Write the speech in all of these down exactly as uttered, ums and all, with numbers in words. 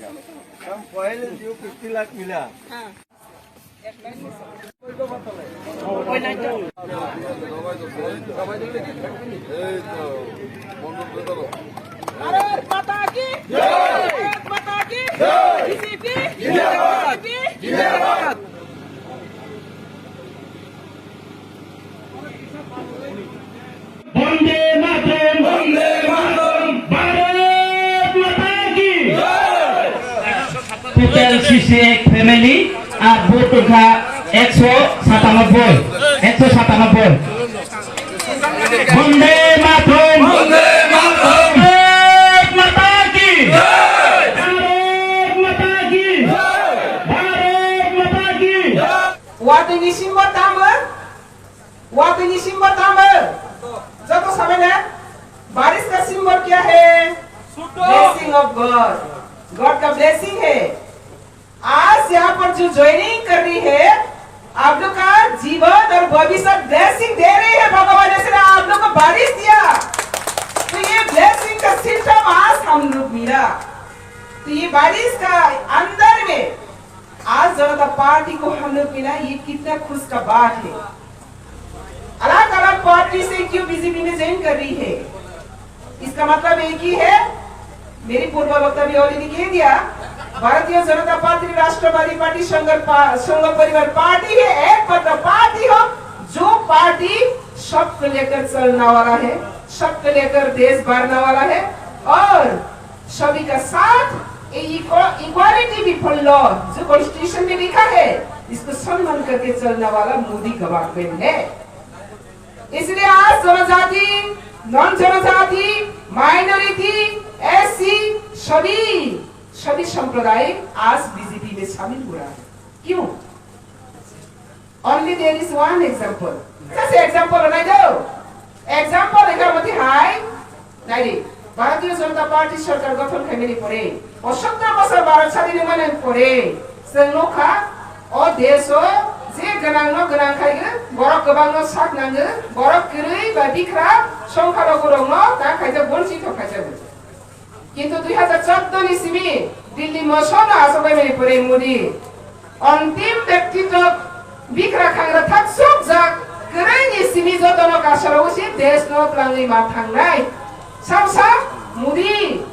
हम पहले जो फिफ्टी लाख मिला। भारत माता की जय। भारत माता की जय। बीजेपी जिंदाबाद। बीजेपी जिंदाबाद। বন্দে মাতরম। বন্দে মাতরম। ভারত মাতা কি জয়। Total sixty eight family, ar vote tongkha ekso satanoboi, ekso satanoboi. বন্দে মাতরম। বন্দে মাতরম। ভারত মাতা কি জয়। ভারত মাতা কি জয়। ভারত মাতা কি জয়। Watwi ni symbol tamo? Watwi ni symbol tamo? Joto sabai na? Barish ka symbol kya hai? Blessing of God. God ka blessing hai. आज यहाँ पर जो ज्वाइनिंग कर रही है, आप लोग का जीवन और भविष्य ब्लेसिंग दे रही है भगवान, इसलिए आप लोग को बारिश दिया। तो ये ब्लेसिंग का सिम्टम आज हम लोग मिला। तो ये बारिश का अंदर में आज जनता पार्टी को हम लोग मिला, ये कितना खुश का बात है। अलग अलग पार्टी से क्यों बीजेपी में ज्वाइन कर रही है, इसका मतलब एक ही है। मेरी पूर्व वक्ता भी ऑलरेडी कह दिया, भारतीय जनता पार्टी राष्ट्रवादी पार्टी संघ पा-, संघ परिवार पार्टी है, एकमात्र पार्टी हो जो पार्टी सबको लेकर चलने वाला है, सबको लेकर देश बढ़ने वाला है और सभी का साथ ये इक्वा-, इक्वालिटी भी फॉलो जो कॉन्स्टिट्यूशन में लिखा है, इसको सम्मान करके चलने वाला मोदी गवर्नमेंट है। इसलिए आज जनजाति, नॉन जनजाति, माइनॉरिटी, एससी, सभी, सभी संप्रदाय आज बीजेपी में शामिल हो रहा है। क्यों? Only there is one example. Just example nai do. Example ekha mati hai. Nai di. Bharatiya Janata Party sarkar gothon khaimani pore, o sottor bosor Bharat sadin wngmani pore, chwng nukha, o desh o je gwnang no gwnang khaigwi, borok kwbang no sak nangwi, borok kwrwi ba bikra, songkha rok no ta khaijak, bonchito khaijago. Kintu dui hajar chordo ni simi Delhi moso no achuk bai mani pore Modi. Ontim bektitw bikra khangra thak sukjak kwrwi ni simi jotono kasaro usi desh no twlangwi ma thangnai. Samsa Modi,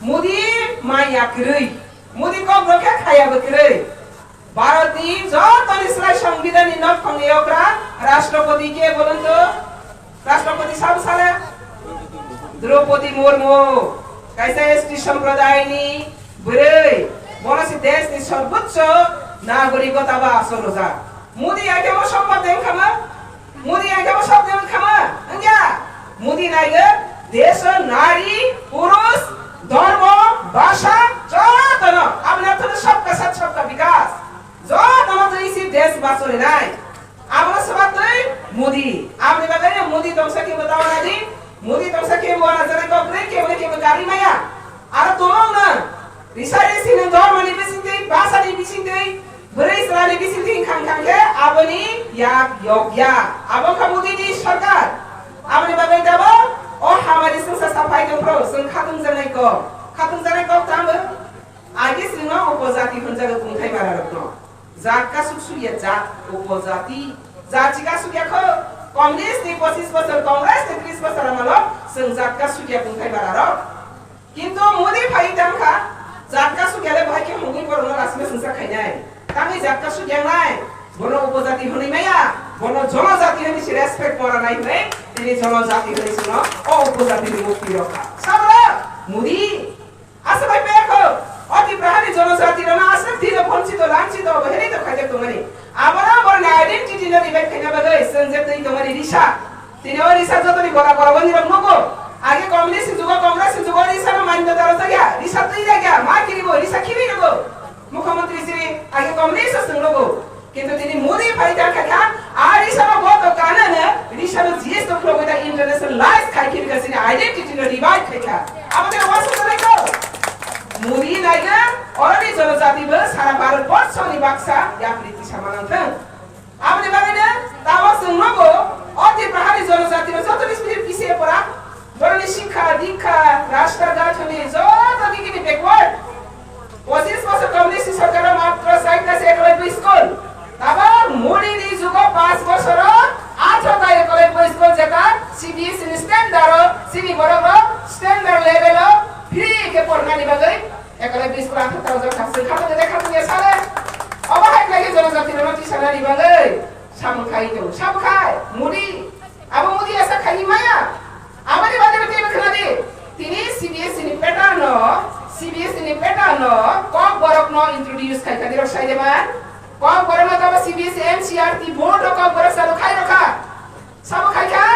Modi maya kwrwi, Modi kok rokhe khaya bw kwrwi. Bharat ni joto ni slai Songbidan ni nok thong ni okra Rashtrapati ke bolon to? Rashtrapati sabo sale? Draupadi Murmu, kaisa S T sampradayni bwrwi, bono se desh ni sarbochcho nagorikota ba asol rwjak. Modi aike mo sompat deng khama? Modi aike mo sab deng khama? Wngya? Modi naigo desh o nari, purush, dharma, bhasha, jotono. Aboni artho khe sabka sath sabka bikas. Jotono twi se desh bachorinai. Abono swbak twi Modi. Aboni bagwi no Modi tongsa khe bo dawa nadi. Modi tongsa khe bo ana jani kok rwi khe bo khe bo gari maya. Aro tumung no. Risa risi no dharma ni bising twi, bhasha ni bising twi, bwrwi chwla ni bising twi khang khang khe aboni yak yok ya. Abo kha Modi ni sarkar. Aboni bagwi dabo o hamari swngsa saphai tongphro, swng khatung janai kok. Khatung janai kok tamo? Age chwngno upojati hwnjago kungthai bararokno. Jat kasuk sukya jat upojati. Jat chika sukya kho. Communist ni pochis bochor, Congress ni tris bochor amalo chwng jat kasukya kungthai bararok. Kintu Modi phai tangkha, jat kasukya le bahai khe hwnwi borokno rasma swngsa khainai. Tangwi jat kasukya nai. Bono upojati hwnwi maya. Bono jonojati hwnwi se respect mora nai hwnwi. Tini jonojati hwnwi chwngno o upojati ni mukti rokha. Sabra Modi. Asa bai pekho, o Tipra hani jonojati rok no aswk dino bonchito, lanchito, obohelido khaijak tongmani. Abono boroni identity no revive khaina bagwi chwng je twi tongmani risa. Tini o risa jotoni gora gora boni rok nugo. Age communist ni jugo, Congress ni jugo risa no manyota rwjak ya, risa twi jak ya, ma kiribo, risa khibi nugo. Mukhyamantri siri age communist o chwng nugo. Kintu tini Modi phai tang kha kha, a risa no boto kana na, risa no G S T khulogwi ta internationalize khai khiri ka sini identity no revive khai kha. Abo de wasu to nai ko. Modi nai ga, oroni jonojati bo sara Bharat borsho ni baksa yapri tisa manang thang. Abo de bagwi na, tamo sung nogo, o Tipra hani jonojati no joto ni spi pise pora, boroni shikha, dikha, rasta ghat honi joto digi ni backward. O Ekale bis kora khatar jor khasir khatar de khatar de sare. Obo hai khlai jonojati rok tisa nani bagwi samung khai tongo. Samung khai Modi. Abo Modi asa khai maya. Aboni bade bade khna di. Tini C B S E ni pattern no, C B S E ni pattern no kok borok no introduce khai kha dirok sai de man. Kok borok no tabo C B S E N C E R T board no kok borok salo khai rokha. Sabo khai kha,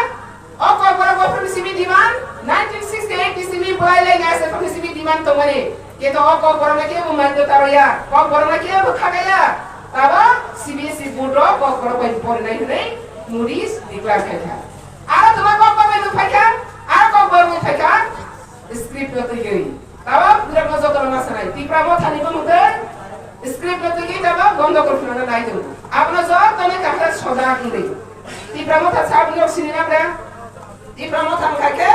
o kokborok bophor ni simi demand, nineteen sixty-eight ni simi bolai lai nai aswk ni simi demand tongmani. Kintu o kokborok no kebo mando taro ya, kokborok no kebo khaga ya. Tabo C B S E board rok kokborok bai pori nai hwnwi Modi declare khai kha. Aro tuma kokborok bai phai kha, aro kokborok bai phai kha, script no twi gwi. Tabo pura no joto no ma sanai. Tipra Motha ni bumung tei script no twi gwi tabo bondo kor phunana nai tongo. Abono joto ni kahra soda wngwi. Tipra Motha sa bini rok sini na bra. Tipra Motha wngkha khe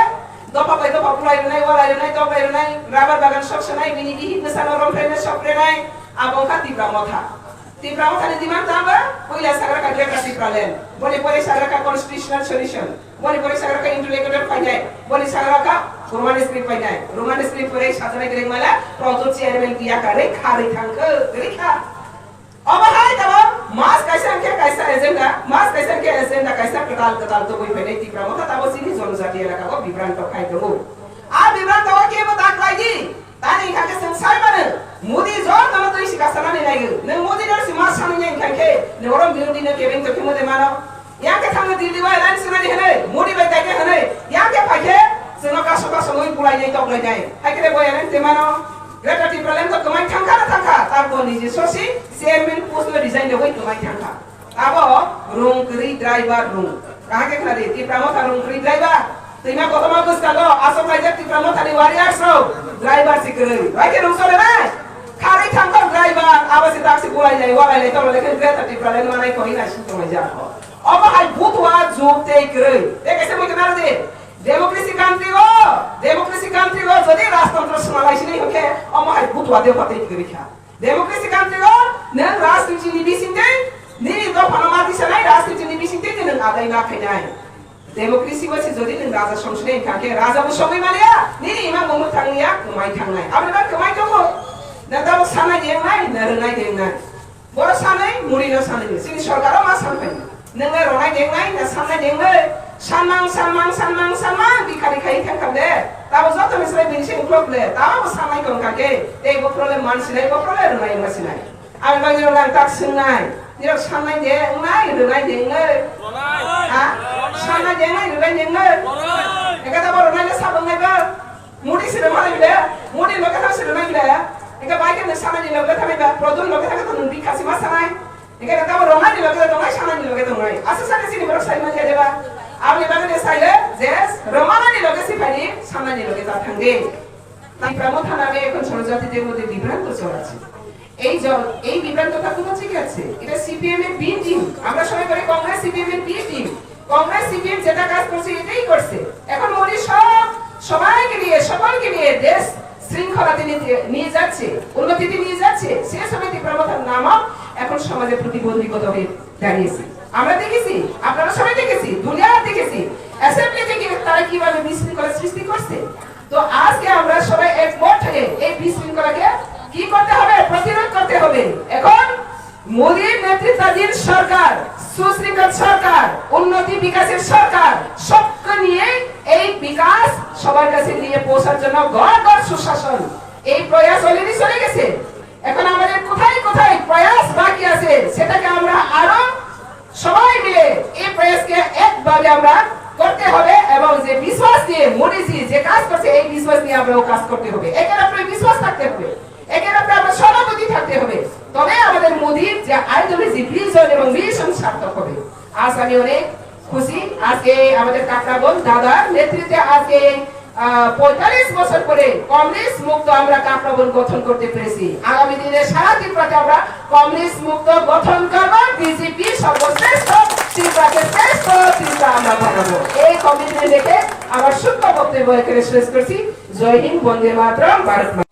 dopha bai dopha pulai rwnai, walai rwnai, toklai rwnai, rubber bagan sok sanai, bini bihik bwsano romphrenai, sokrenai, abo wngkha Tipra Motha. Tipra Motha ni demand tamo, puila sagra kha Greater Tipraland. Boni pore sagra kha constitutional solution. Boni pore sagra kha interlocutor painai. Boni sagra kha Roman script painai. Roman script pore sajanai derek mala, Pradyot chairman kiya kare, kharwi thangkhe, derek kha. Obo hai tabo mas kaisa hwnkhe kaisa agenda, mas kaisa hwnkhe agenda kaisa kwtal kwtal tubui phainai Tipra Motha tabo chini jonojati elaka o bibranto khai tongo. A bibranto o kebo ta khlai di, tani hwnkha khe chwng sai mano, Modi jotono twi si kasanani naigo. Nwng Modi no si mas sanwi nai hwnkha khe, nwng oro Modi no kebeng tongkhe mode mano. Yang khe thangwi Delhi bai line sunani hwnwi, Modi bai kaikhe hwnwi, yang khe phaikhe chwngno kaso kaso wi bulainai toklainai. Haikhe bo yang te mano, Greater Tipraland to kwmai thangkha na thangkha, tar to niji sosi chairman post no resign rogwi kwmai thangkha. Abo rung kwrwi driver rung. Kaham khe khna di, Tipra Motha rung kwrwi driver. Twima kotorma bwskango aswk laijak Tipra Mothani warriors rok driver si kwrwi. Bai khe rung chole nai. Kharwi thangkha driver, abo si tak si bulai lai, walai lai, tonglailai khe Greater Tipraland manai koi nai sing tonglaijak. Omo hai butua juk tei kwrwi. Tei kaisa mui khna di. Democracy country o, democracy country o jodi rajtantro swnalai sinai hwnkhe omo hai butua de phatwi kwrwi kha. Democracy country o nwng rajniti ni bisingtwi, nini dophano mati sanai rajniti ni bisingtwi nwng adai ma khainai. Democracy o se jodi nwng raja songsinai hwnkha khe raja bo songwi maliya, nini imang bo mwthang ya, kwmai thangnai. Aboni bagwi kwmai tongo, na tabuk sanai de wngnai, na rwnai de wngnai. Boro sanai, Modi no sanai, chini sorkar o ma sanphai. Nwng le ronai dengnai, na sannai dengnai. Sanmang, sanmang, sanmang, sanmang, bikha bikha wngkha le. Tabo joto ni srai bini se uklok le. Tabo bo sannai tongkha khe. Tei bo problem man sinai, bo problem rwnai wngma sinai. Ang bang nirok lang tak swngnai. Nirok sannai de wngnai, rwnai de wngnai. Ha? Sannai de wngnai, rwnai de wngnai. Eka tabo ronai le sabang nai ba. Modi sirwmani bile, Modi loge thang sirwmani bile, engke bai khe sanani loge thang ba, Produl loge thang to nung bikha sima sanai, engke kabo romani loge tongnai, sanani loge tongnai, asa sani sini borok sai manya deba, aboni bagwi de saile je romani loge siphani, sanani loge ta thangde. Tipra Motha name এখন ষড়যন্ত্রীদের মধ্যে বিভ্রান্ত চলাচ্ছে। এই জ-, এই বিভ্রান্তিটা কোথা থেকে আছে? এটা সিপিএম এর বি টিম। আমরা সবাই বলি কংগ্রেস সিপিএম এর বি টিম। কংগ্রেস সিপিএম যেটা কাজ করছে এটাই করছে। এখন মোদি সব, সবাইকে নিয়ে, সকলকে নিয়ে দেশ শৃঙ্খলাতে নিতে, নিয়ে যাচ্ছে, উন্নতিতে নিয়ে যাচ্ছে। সে সময় তীব্রমথার নামও এখন সমাজে প্রতিবন্ধকতা হয়ে দাঁড়িয়েছে। আমরা দেখেছি, আপনারা সবাই দেখেছি, দুনিয়া দেখেছি, অ্যাসেম্বলি থেকে তারা কিভাবে বিশৃঙ্খলা সৃষ্টি করছে। তো আজকে আমরা সবাই একমত হয়ে এই বিশৃঙ্খলাকে কি করতে হবে? প্রতিরোধ করতে হবে। এখন মোদীর নেতৃত্বাধীন সরকার, সুশৃঙ্খল সরকার, উন্নতি বিকাশের সরকার, সবকে নিয়ে এই বিকাশ সবার কাছে নিয়ে পৌঁছার জন্য ঘর ঘর সুশাসন, এই প্রয়াস অলরেডি চলে গেছে। এখন আমাদের কোথায় কোথায় প্রয়াস বাকি আছে, সেটাকে আমরা আরো সবাই মিলে এই প্রয়াসকে একভাবে আমরা করতে হবে এবং যে বিশ্বাস নিয়ে মোদিজি যে কাজ করছে, এই বিশ্বাস নিয়ে আমরাও কাজ করতে হবে। একে অপরের বিশ্বাস থাকতে হবে, একে অপরের আমরা সহমতি থাকতে হবে। তবে আমাদের মোদির যে আইডিওলজি, ভিশন এবং মিশন সার্থক হবে। আজ আমি অনেক খুশি, আজকে আমাদের কাকড়াবন দাদার নেতৃত্বে আজকে আহ, পঁয়তাল্লিশ বছর পরে কমিউনিস্ট মুক্ত আমরা কাকড়াবন গঠন করতে পেরেছি। আগামী দিনে সারা ত্রিপুরাতে আমরা কমিউনিস্ট মুক্ত গঠন করব। বিজেপি সর্বশ্রেষ্ঠ, ত্রিপুরাকে শ্রেষ্ঠ ত্রিপুরা আমরা বানাবো। এই কমিটমেন্ট রেখে আমার ছোট্ট বক্তব্য এখানে শেষ করছি। জয় হিন্দ, বন্দে মাতরম, ভারত মাতা।